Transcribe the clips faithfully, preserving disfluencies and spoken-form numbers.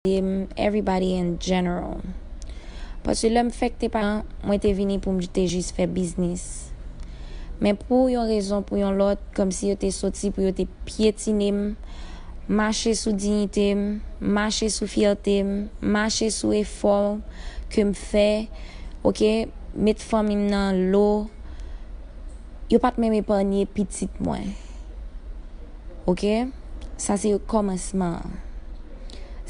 m, everybody in general. Paske lè m fèk te pa, mwen te vini pou m te jis fè biznis. Men pou yon rezon, pou yon lòt, kòmsi yo te soti pou yo te pyetine m, mache sou diyite m, mache sou fyète m, mache sou efò ke m fè, oke, met fanmi m nan lo, yo pa t menm epanye pitit mwen. Oke? Sa se kòmansman an.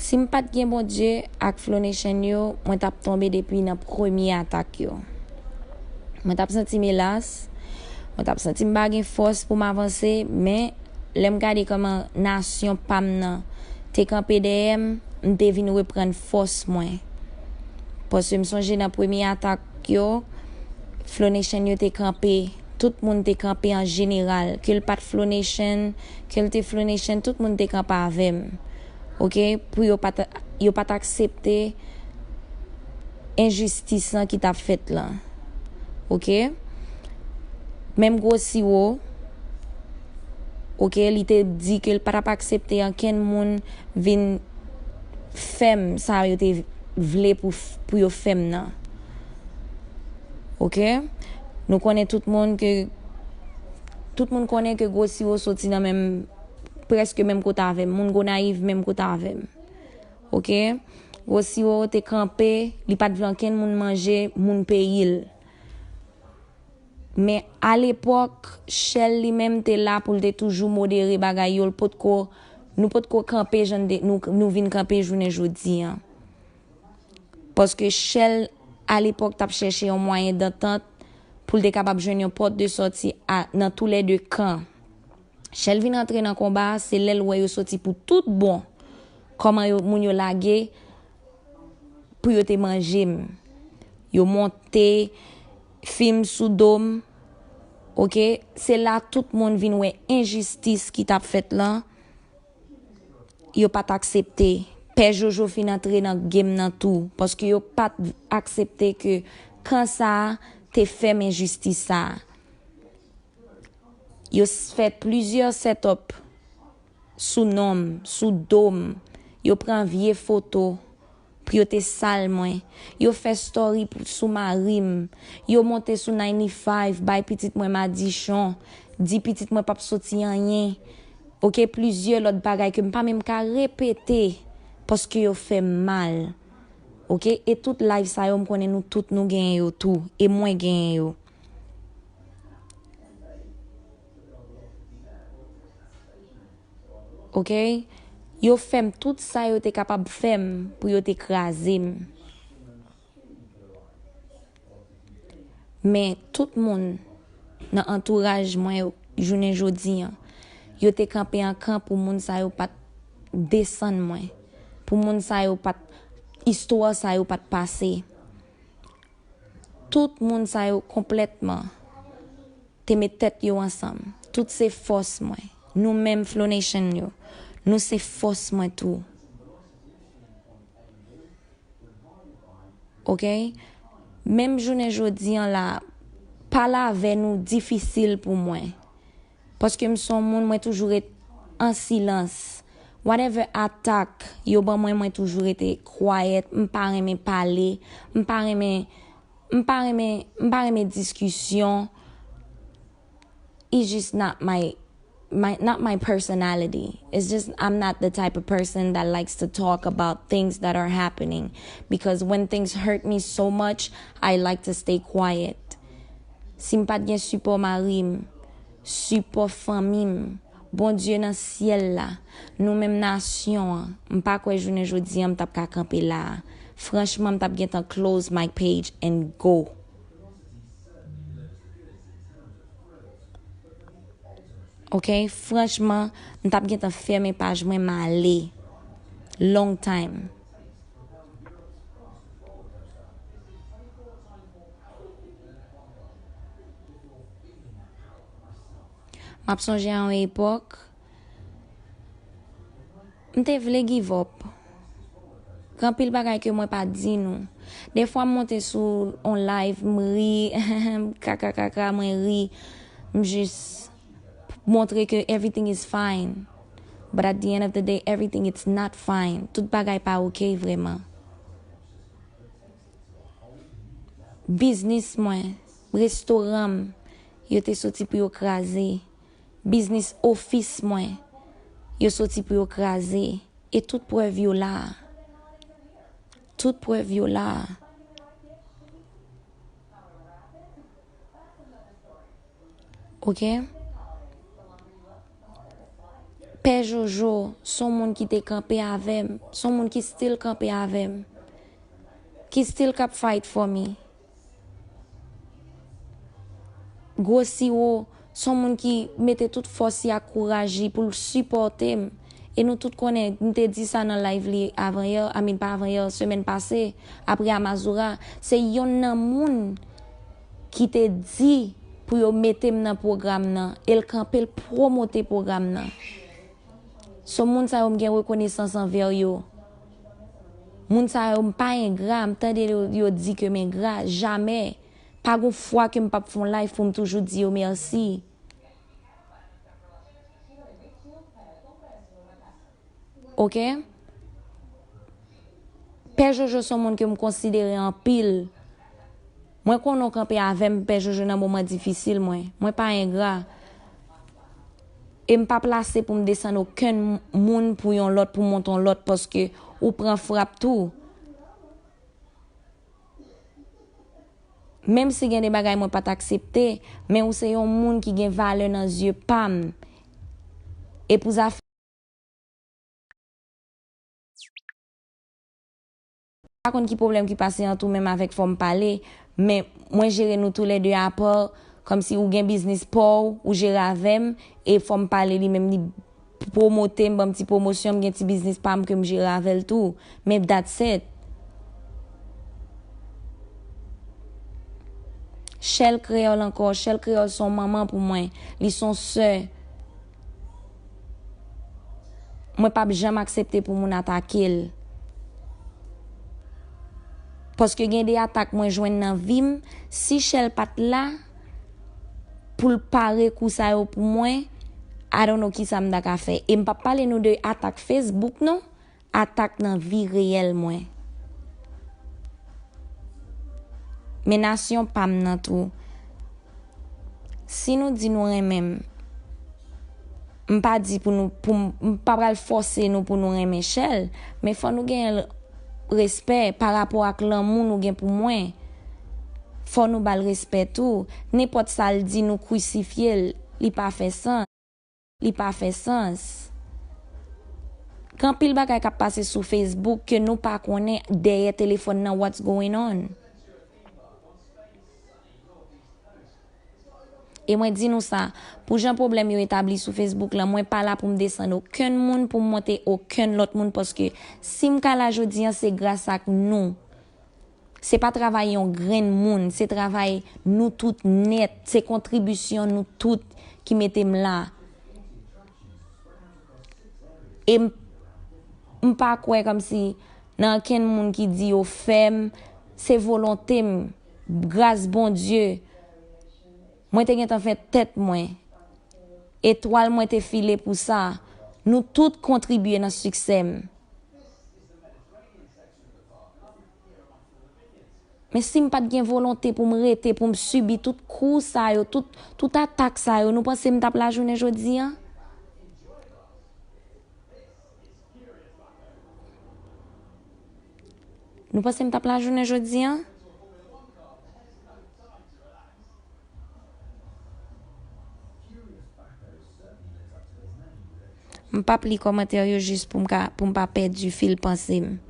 Si m pa t gen Bondye ak Flow Nation yo, mwen t ap tonbe depi nan premye atak yo. Mwen t ap santi m elas, mwen t ap santi m pa gen fòs pou m avanse, men lè m gade kòman nasyon pa m nan te kanpe dèyè m, m te vin reprann fòs mwen. Paske m sonje nan premye atak yo, Flow Nation yo te kanpe, tout moun te kanpe an jeneral, ke l pa t Flow Nation, ke l te Flow Nation, tout moun te kanpe avè m. Oke? Pou yo pa t, yo pa t aksepte enjistis lan ki t ap fèt lan. Oke? Menm Gwo Siwo, oke, li te di ke l pa t ap aksepte ankenn moun vin fè m sa yo te vle pou, pou yo fè m nan. Oke? Nou konnen tout moun ke, tout moun konnen ke Gwo Siwo soti nan menm, prèske menm kote avè m. Moun Gonayiv menm kote avè m. Oke? Gwo Siwo te kanpe, li pa t vle ankenn moun manje moun peyi l. Men alepòk, Shell li menm te la pou l te toujou modere bagay yo, l potko, nou potko kanpe jan de, nou, nou vin kanpe jounen jodi an. Paske Shell alepòk t ap chèche yon mwayen dantant pou l te kapab jwenn yon pòt de sòti a, nan toulède kan. Shell vin antre nan konba a, se lè l wè yo soti pou tout bon. Kòman yo, moun yo lage pou yo te manje m. Yo monte fim sou do m. Oke? Se la tout moun vin wè enjistis ki t ap fèt lan. Yo pa t aksepte. Pè Jojo fin antre nan game nan tou. Paske yo pa t aksepte ke kan sa a te fè m enjistis sa a. Yo s-, fè plizyè set up sou non m, sou do m. Yo pran vye foto pou yo te sal mwen. Yo fè story pou, sou mari m. Yo monte sou ninety-five, bay pitit mwen madichon, di pitit mwen p ap soti anyen. Oke, plizyè lòt bagay ke m pa menm ka repete paske yo fè m mal. Oke, e tout live sa yo, m konnen nou tout nou genyen yo tou, e mwen genyen yo. Oke? Yo fè m tout sa yo te kapab fè m pou yo te kraze m. Men tout moun nan antouraj mwen yo, jounen jodi an, yo te kanpe an kan pou moun sa yo pa t desann mwen, pou moun sa yo pa t, istwa sa yo pa t pase. Tout moun sa yo konplètman te met tèt yo ansanm. Tout se fòs mwen. Nou menm Flow Nation yo, nou se fòs mwen tou. Oke? Menm jounen jodi an la, pale avè nou difisil pou mwen. Paske m se yon moun, mwen toujou ret an silans. Whatever atak yo ban mwen, mwen toujou rete quiet. M pa renmen pale. M pa renmen, m pa renmen, m pa renmen diskisyon. It's just not my, my, not my personality. It's just, I'm not the type of person that likes to talk about things that are happening. Because when things hurt me so much, I like to stay quiet. Si m pa t gen sipò mari m, sipò fanmi m, Bondye nan syèl la, nou menm nasyon an, m pa kwè jounen jodi an m t ap ka kanpe la a. Franchman, m t ap gentan close my page and go. Oke? Franchman, m t ap gentan fèmen paj mwen, m ale. Long time. M ap sonje a yon epòk, m te vle give up. Gen anpil bagay ke mwen pa di nou. Defwa m monte sou on live, m ri, kaka kaka, mwen ri. M jis montre ke everything is fine. But at the end of the day, everything, it's not fine. Tout bagay pa oke vrèman. Biznis mwen, restoran m, yo te soti pou yo kraze. Biznis ofis mwen, yo soti pou yo kraze. E tout prèv yo la. Tout prèv yo la. Oke? Pè Jojo, se yon moun ki te kanpe avè m, se yon moun ki still kanpe avè m, ki still k ap fight for me. Gwo Siwo, se yon moun ki mete tout fòs li ak kouraj li pou l sipòte m. E nou tout konnen, m te di sa nan live li avan yè, I mean, pa avan yè, semèn pase, apre Amazura, se yonn nan moun ki te di pou yo mete m nan pwogram nan, e l kanpe, l pwomote pwogram nan. So, moun sa yo, m gen rekonesans anvè yo. Moun sa yo, m pa engra, m tande yo, yo di ke m engra, jamè. Pa gon fwa ke m p ap fè yon live pou m toujou di yo mèsi. Oke? Pè Jojo se yon moun ke m konsidere anpil. Mwen konnen w kanpe avè m, Pè Jojo, nan moman difisil mwen. Mwen pa engra. E m pa plase pou m desann okenn moun pou yon lòt, pou monte yon lòt, paske ou pran frap tou. Menm si gen de bagay mwen pa t aksepte, men ou se yon moun ki gen valè nan zye pa m. E pou zafè pa konn ki pwoblèm ki pase ant ou menm avèk Fò m Pale, men mwen jere nou toulède apa, kòmsi ou gen biznis pa w, ou jere avè m, e Fò m Pale li menm li pwomote m, ban m ti pwomosyon, m gen ti biznis pa m ke m jere avè l tou. Men that's it. Shell Kreyòl ankò, Shell Kreyòl se yon manman pou mwen, li se yon sè. Mwen p ap janm aksepte pou moun atake l. Paske gen de atak mwen jwenn nan vi m, si Shell pa t la pou l pare kou sa yo pou mwen, I don't know kisa m ta ka fè. E m p ap pale nou de atak Facebook non, atak nan vi reyèl mwen. Men nasyon pa m nan tou. Si nou di nou renmen m, m pa di pou nou, pou m, m pa pral fòse nou pou nou renmen Shell, men fò nou gen respè pa rapò ak lanmou nou gen pou mwen. Fò nou ba l respè tou. Nenpòt sa l di, nou krisifye l, li pa fè sans. Li pa fè sans. Gen anpil bagay k ap pase sou Facebook ke nou pa konnen dèyè telefòn nan, what's going on. E mwen di nou sa, pou jan pwoblèm yo etabli sou Facebook lan, mwen pa la pou m desann okenn moun, pou m monte okenn lòt moun, paske si m ka la jodi an, se gras ak nou. Se pa travay yon grenn moun, se travay nou tout nèt, se kontribisyon nou tout ki mete m la. E m, m pa kwè kòmsi nan okenn moun ki di yo fè m, se volonte m, gras Bondye. Mwen te gentan fè tèt mwen. Etwal mwen te file pou sa. Nou tout kontribye nan siksè m. Men si m pa t gen volonte pou m rete, pou m sibi tout kou sa yo, tout, tout atak sa yo, nou panse m t ap la jounen jodi an? Nou panse m t ap la jounen jodi an? M p ap li kòmantè yo jis pou m ka, pou m pa pèdi fil panse m.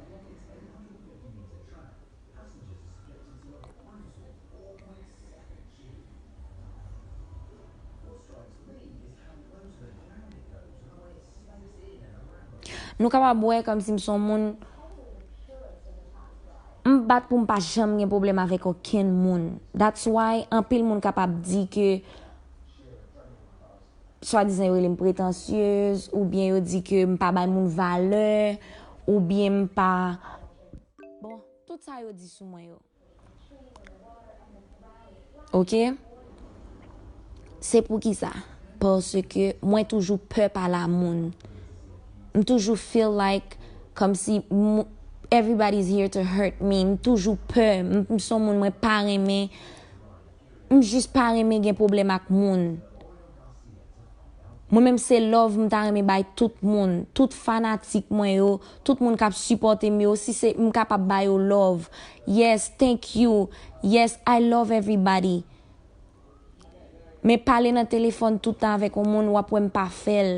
Nou kapab wè kòmsi m se yon moun, m bat pou m pa janm gen pwoblèm avèk okenn moun. That's why anpil moun kapab di ke swadizan yo rele m pretansyez, oubyen yo di ke m pa bay moun valè, oubyen m pa, bon, tout sa yo di sou mwen yo. Oke? Se poukisa? Paske mwen toujou pè pale a moun. M toujou feel like kòmsi m- everybody's here to hurt me. M toujou pè. M, m se yon moun mwen pa renmen. M jis pa renmen gen pwoblèm ak moun. Mwen menm se love m ta renmen bay tout moun, tout fanatik mwen yo, tout moun k ap sipòte m yo, si se m kapab ba yo love. Yes, thank you. Yes, I love everybody. Men pale nan telefòn tout tan avèk yon moun, w ap wè m pa fè l.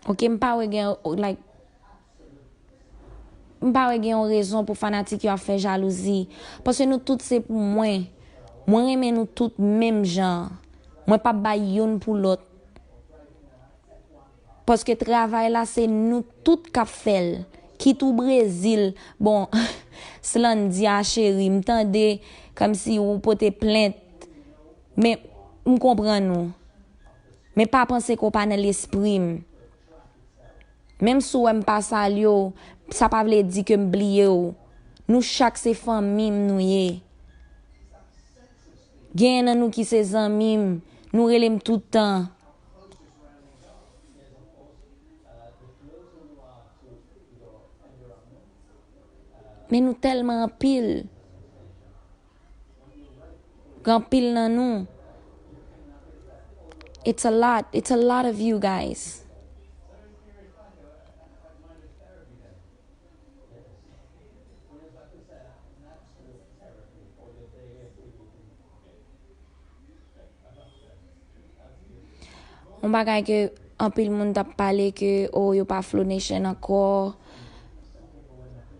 Ok, m pa wè gen, like, m pa wè gen yon rezon pou fanatik yo ap fè jalouzi. Paske nou tout se pou mwen. Mwen renmen nou tout menm jan. Mwen p ap bay youn pou lòt. Paske travay la se nou tout k ap fè l. Kit ou Brezil, bon, Slandia cheri, m tande kòmsi ou pote plent. Men, m konprann ou. Men pa panse ke w pa nan lespri m. Menm si w wè m pa salye w, sa pa vle di ke m bliye w. Nou chak se fanmi m nou ye. Genyen nan nou ki se zanmi m, nou rele m tout tan. Men nou tèlman anpil. Gen anpil nan nou. It's a lot. It's a lot of you guys. Yon bagay ke anpil moun t ap pale ke, oh, yo pa Flow Nation ankò.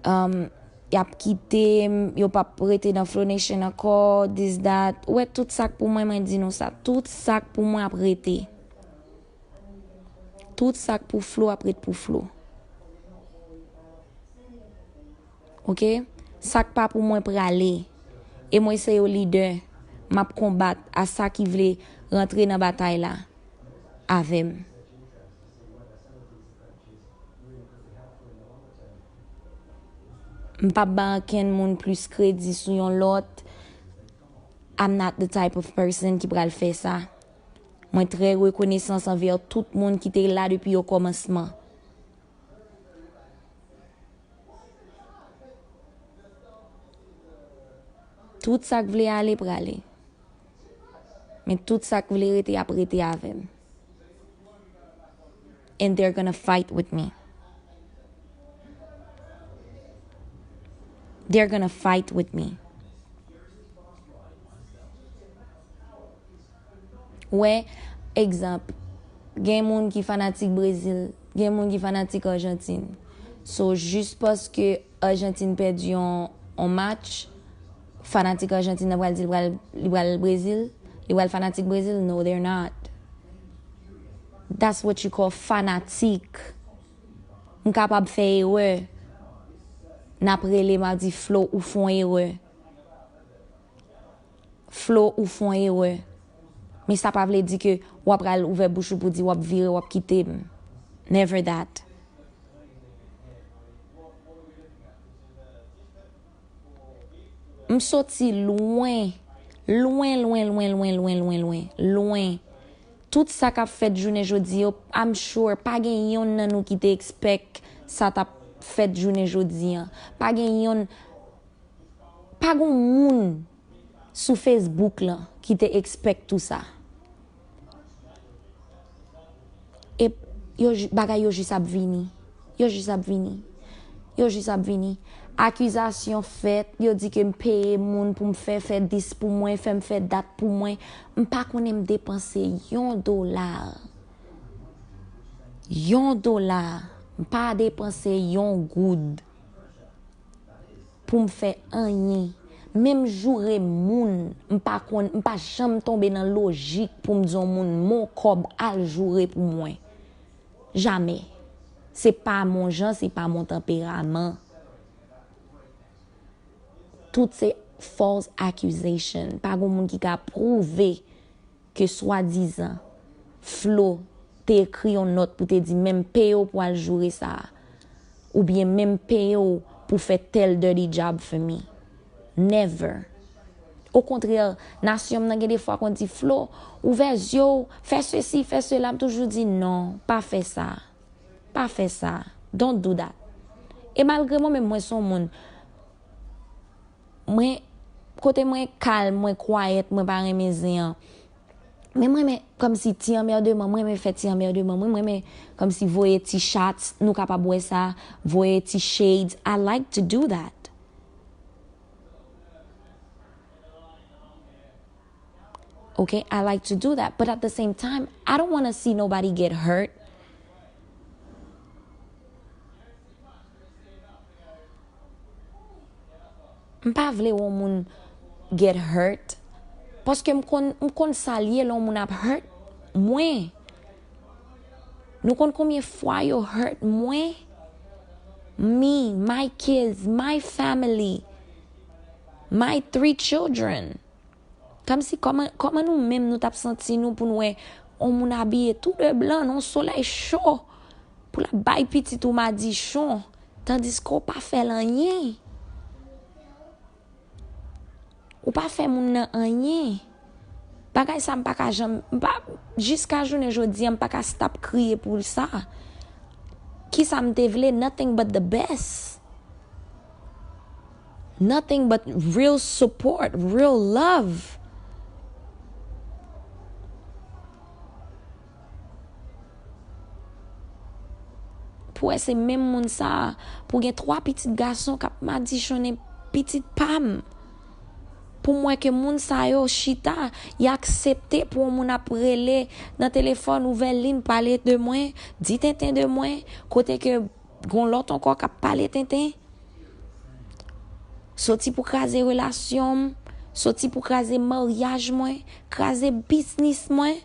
Um, y ap kite m, yo p ap rete nan Flow Nation ankò, this, that. Ou wè, tout sa k pou mwen, mwen di nou sa. Tout sa k pou mwen ap rete. Tout sa k pou Flow ap ret pou Flow. Ok? Sa k pa pou mwen prale. E mwen se yon lidè. M ap konbat a sa ki vle rantre nan batay la avè m. M p ap ba ankenn moun plis kredi sou yon lòt. I'm not the type of person ki pral fè sa. Mwen trè rekonesan anvè tout moun ki te la depi okòmansman. Tout sa k vle ale, prale. Men tout sa k vle rete, ap rete avè m. And they're gonna fight with me. They're gonna fight with me. Wè, egzanp, gen moun ki fanatik Brezil, gen moun ki fanatik Ajantin. So, jis paske Ajantin pèdi yon, yon match, fanatik Ajantin nan pral di li pral, li pral Brezil, li pral fanatik Brezil? No, they're not. That's what you call fanatik. M kapab fè erè. N ap rele m, ap di, Flo, ou fè yon erè. Flo, ou fè yon erè. Men sa pa vle di ke w ap pral ouvè bouch ou pou di w ap vire, w ap kite m. Never that. M soti lwen, lwen, lwen, lwen. Tout sa k ap fèt jounen jodi yo, I'm sure pa gen yonn nan nou ki te expect sa t ap fèt jounen jodi an. Pa gen yonn, pa gen moun sou Facebook lan ki te expect tout sa. E yo, bagay yo jis ap vini. Yo jis ap vini. Yo jis ap vini. Akizasyon fèt, yo di ke m peye moun pou m fè, fè dis pou mwen, fè m fè dat pou mwen. M pa konnen m depanse yon dola. Yon dola. M pa depanse yon goud pou m fè anyen. Menm joure moun, m pa konn, m pa janm tonbe nan lojik pou m di yon moun, men yon kòb, al joure pou mwen. Jamè. Se pa mon jan, se pa mon tanperaman. Tout se false accusation. Pa gen moun ki ka pwouve ke swadizan Flo te ekri yon nòt pou te di, men m peye w pou al joure sa a, oubyen men m peye w pou fè tèl dirty job for me. Never. Okontrè, nasyon m nan gen de fwa konn di, Flo, ouvè zye w, fè sesi, fè sela. M toujou di, non, pa fè sa. Pa fè sa. Don't do that. E malgre mwen menm, mwen se yon moun, mwen, kote mwen kalm, mwen kwayèt, mwen pa renmen zen an. Men mwen renmen kòmsi ti anmèdeman, mwen renmen fè ti anmèdeman, mwen, mwen renmen kòmsi voye ti shots, nou kapab wè sa, voye ti shades. I like to do that. Okay, I like to do that, but at the same time, I don't want to see nobody get hurt. M pa vle wè yon moun get hurt. Paske m konn, m konn sa l ye lè yon moun ap hurt mwen. Nou konn konbyen fwa yo hurt mwen? Me, my kids, my family, my three children. Kòmsi, kòman, kòman nou menm nou t ap santi nou pou n wè yon moun abiye tou de blan nan yon solèy cho pou l ap bay pitit ou madichon, tandiske w pa fè l anyen? Ou pa fè moun nan anyen. Bagay sa m pa ka janm, m pa, jiska jounen jodi a, m pa ka stop kriye pou sa. Kisa m te vle? Nothing but the best. Nothing but real support, real love. Pou wè se menm moun sa a, pou gen twa pitit gason k ap madichonnen pitit pa m. Pou m wè ke moun sa yo chita, y aksepte pou yon moun ap rele nan telefòn, ouvè liy, pale de mwen, di tenten de mwen, kote ke gon lòt ankò k ap pale tenten. Soti pou kraze relasyon m, soti pou kraze maryaj mwen, kraze biznis mwen.